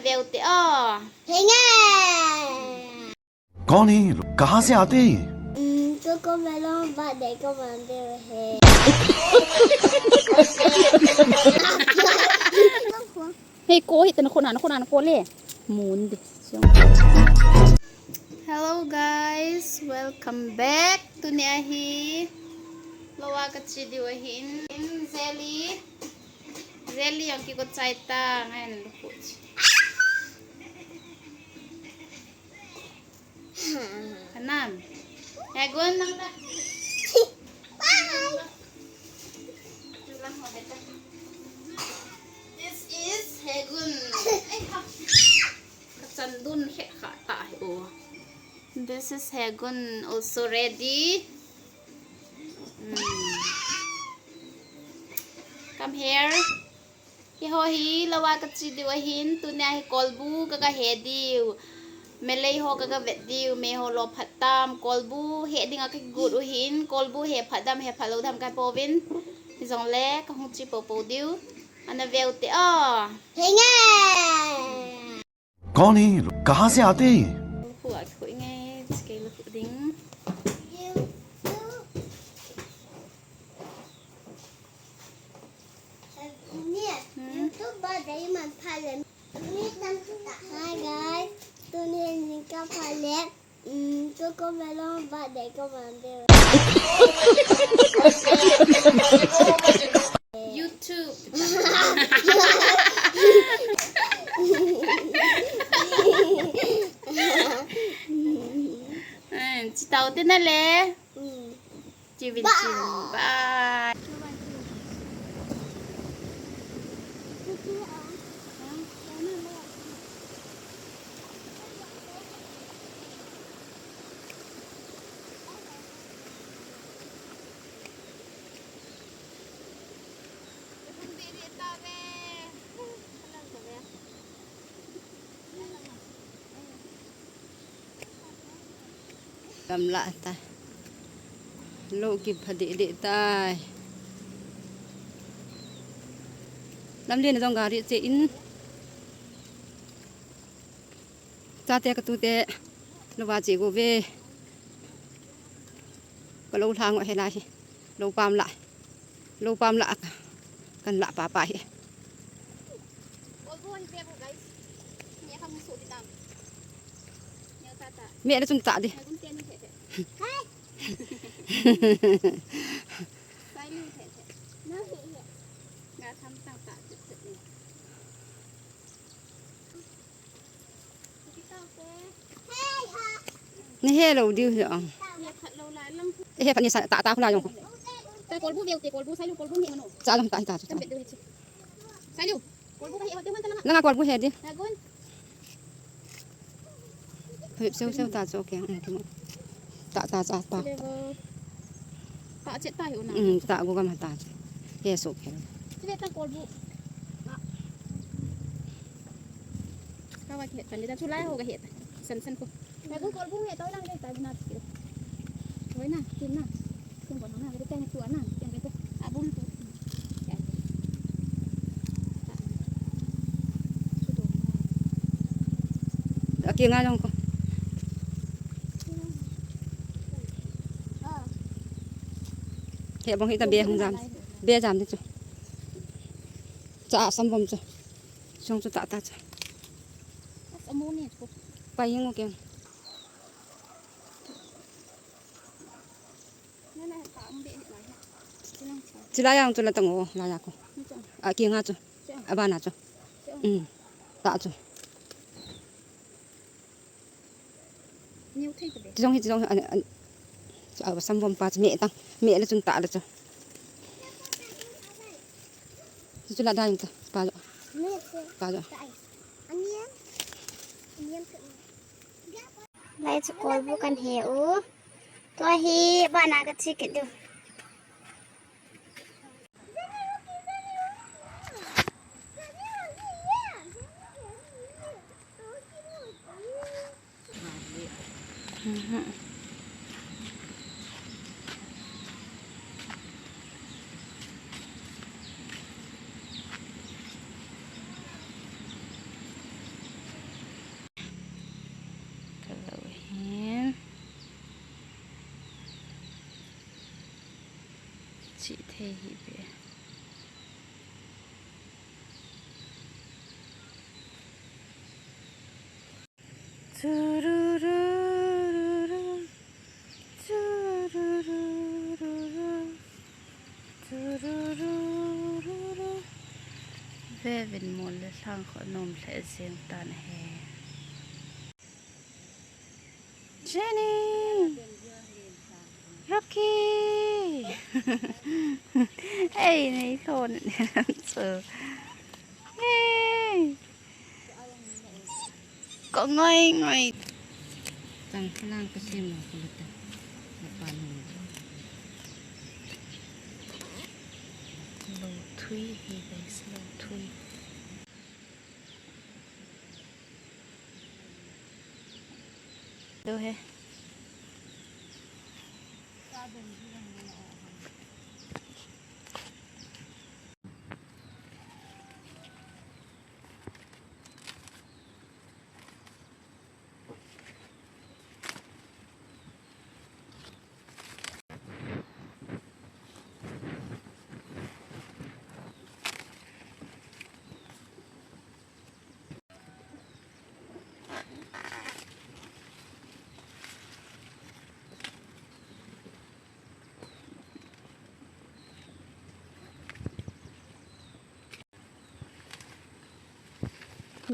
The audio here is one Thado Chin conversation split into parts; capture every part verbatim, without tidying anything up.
Veu te o. Henge. कौन है ये लोग? कहाँ से आते हैं ये? हम्म, तो को मेलों बात देखो मानते हुए है। Hei, ko hi tana khona, khona ko le. Mun de. Hello guys, welcome back. Tuni ahi. Lowa ka chi diu ahin. In jelly. Jelly ang ki ko chai ta ngan lu ko chi. Kanam. Hegun nang da. This is Hegun. Ai ha. Kachan dun he kha ta he o. This is Hegun also ready. Mm. Come here. Keiho hi lowa ka chi diu ahin, tunia hi kolbu ka ga he diu. Melei ho ka ga vet diu, me ho lo phat tam, kolbu he ding a ka gut u hin, kolbu he phat dam, he phat lou dam ka pouvin. Hijongle, ka hung chi popo diu. Ana veu te o. Henge. कौन है ये लोग? कहाँ से आते हैं ये? Khu a khu nge, chi kei lo khu ding. Hmm. Hi guys, tunia ni ka pha le. Hmm, tu ko melon ba de ko man de. YouTube. Hmm, chi tau te na le. Hmm. Chi vin chin. Bye. Lamlah ta. Lou kipha deh deh tai. Lamlen jong gari che in. Chate ka tute. Lou va che go ve. Ka lou lhang he lai. Lou pam lah. Lou pam lah ka. Kan lah pa pa hi. Me na chun ta di. Ni he lou diu hi ang. He phat ni sa ta ta khu la jong ko. Ta kolbu veu te kolbu sai lu kolbu ni mano. Sa jong ta ta. Tam bet du he chi. Sai lu. Kolbu ka he wa te man ta langa. Langa kolbu he di. Lagun. Hoi, seu, seu ta chu, okay, um, kimu. Ta, ta, ta, ta. Level. Ta chet ta hi una. Um, ta go gam ta chu. He so ke. Chule ta kolbu. Ka wa ke ta ni ta chu lai ho ka he ta. San san ko. Lagun kolbu he ta lang dei ta na. Hoi na, kin na. Aki nga jong ko. He bong hi ta be hung jam. Be jam di chu. Cha sam bom chu. Song chu ta ta cha. Pai ngo ke. Chilai ang chu la tang o, la ya ko. A ki nga chu. A ba na chu. Um. Ta chu. Chong hi chong an an. Chu a sam bom pa chu me tang. Me la chun ta la chu. Chu la da yung ta. Pa lo. Pa lo. Lai chu kolbu kan he u. Tua hi bana ka chi kit diu. Chi thei hi ve. Chururururu, chururururu, chururururu. Vevin mol le lhang kho nom lheh jeng tan ahi. Jenny! Rocky! Ei, nei thon chu. Hey! Ko ngoi ngoi. Tang lang ka sim lo ko ta. Na pa no. Lo thui hi guys, lo thui. Do he.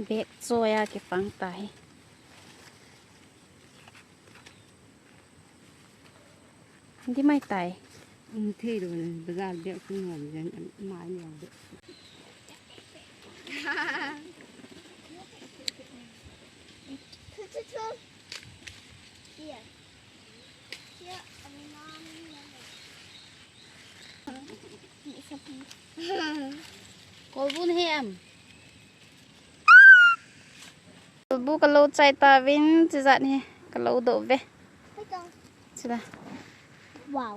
Bek choi a kipang ta hi. Di mai tai. Ang thei lo na bazar bek ku ngom jan mai ni ang bek. Thu, thu, thu. Here. Here, ang mami na. Kolbu na hi em. Kolbu ka lo chai tauvin, chijat hi ka lo doh ve. Chila. Wow.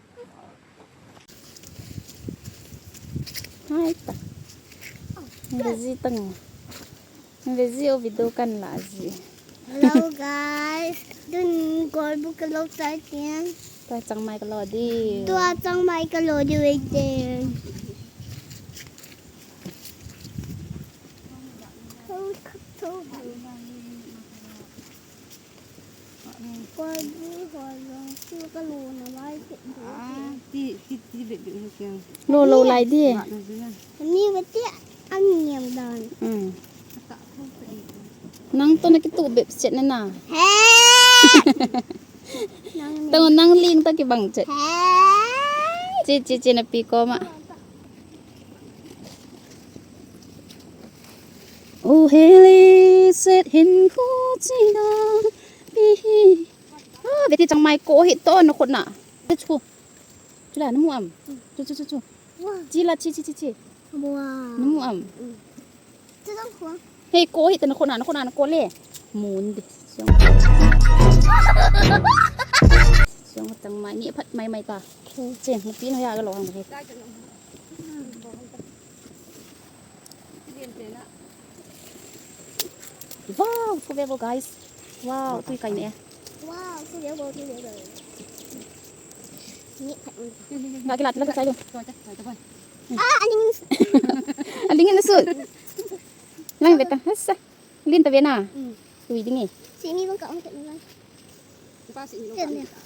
Hai ta. Veji tang. Veji o video kan la ji. Hello guys. Tun kolbu ka lo chai tin. Tua changmai ka lo di. Tua changmai ka lo di wei tin. Lo, lo lai di. Ni beti ang niam dan. Hmm. Nang to na kitu bep chet na na. He. Nang ni. To nang ling to kibang chet. He. Chi, chi, chi na pi ko ma. U heli set hin khu chi na pi hi. Ah, beti changmai ko hi to na khut na. Te chu. Chu la na mu am. Chu, chu, chu, chu. Wow. Chi la chi, chi, chi, chi. Wow. Na mu am. Mm. Chu dang khu. Hei ko hi ta na khut na, na khut na, na ko le. Mun de. Siang. Siang changmai ni phat mai mai ta. Chen, na pi na ya ga lo hang de. Wow, thu ve bo guys. Wow, tui kai ne. Wow, thu ve bo, thu ve bo. Ni khat. Ga kila tila ka chai lo. Ah, aling. Aling na sut. Lang beta. Hasa. Lin ta ve na. Mm. Tui ding e. Si mi bang ka ong ta ni.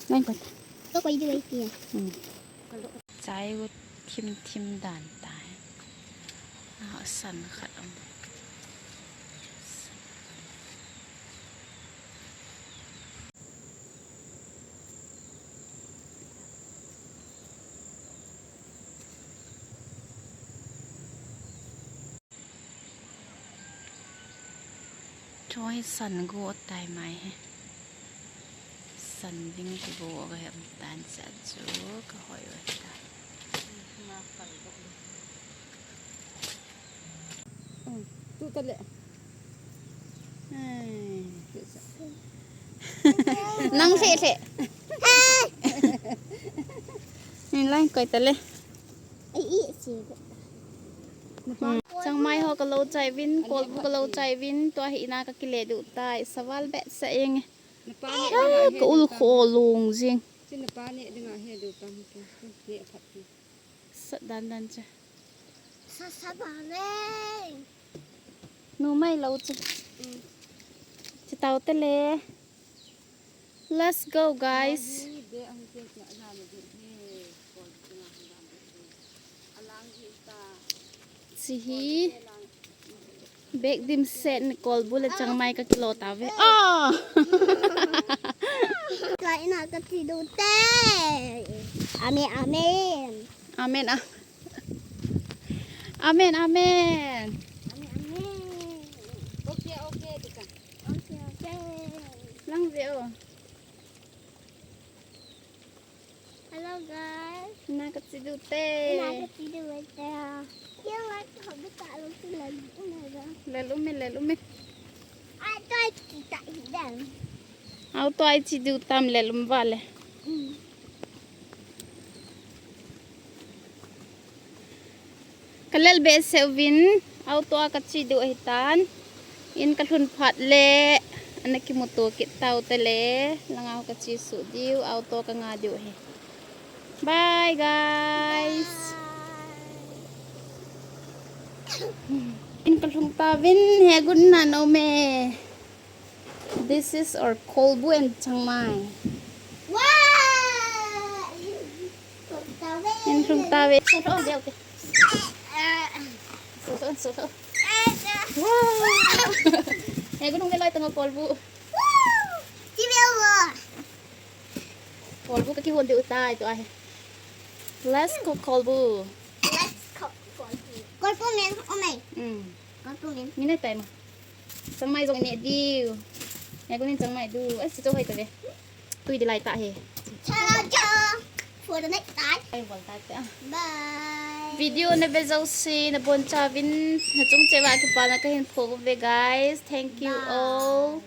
Ngai ko. To ko i di wei ti. Mm. Chai u thim thim dan tai. Ah, san khat um. Choi san go tai mai he. San ding kigo ga hem tan sa chu ka hoi wa ta. Tu ta le. Ai. Nang le le. Ni lai koi ta le. Ai, i, si. Hmm. Changmai ho ka lo chai vin, kolbu ka lo chai vin, tua hi ina ka kile du tai, saval be sa eng. Ah, ka ul kho long jing. Sat dan dan cha. Sasa bale. Numei lou cha. Mm. Chi tao te le. Let's go, guys. Chi hi bag dimset ni kolbu le changmai ka kilo tave. Oh! Ka ina ka chi du te. Amen, amen. Amen, ah. Amen, amen. Amen, amen. Okay, okay, tika. Okay, okay. Lang ve o. Hello, guys. Na ka chi du te. Na ka chi du te. Kya wa ka bi ka lo tu la ni na ga. Lel um e, lel um e. Ai, toi ki ta hi dan. Au toi chi du tam lel um vale. Mm. Ka lel behseh uvin, auto a ka chi diu ahitan. In ka lhun phat le, ana kimuto kit tau te le, langa ka chi suh diu, auto ka nga diu ahi. Bye, guys. In ka lhung tauvin, he gun na no me. This is our kolbu and changmai. Wow! In lhung tave. So, so, so, so. So, so, so, so. Wow! He gun hung le loi tang kolbu. Wow! Ti ve wo. Kolbu ka kihon diu tai tu ahi. Let's cook kolbu. Let's cook kolbu. Kolbu men, oh my. Mm. Kolbu men. Ni ne tai ma. Changmai jong ne diu. Ne ko nin changmai du. Ai, si cho hoi ta ve. Tui di lai ta he. Cha cha. For the next time. Ai, bol ta te. Bye. Video na ve jouse, na bonchauvin, na chung cheh uva kipana kahin phong uve, guys. Thank you all.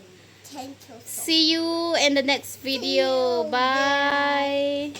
Thank you so much. See you in the next video. See you. Bye.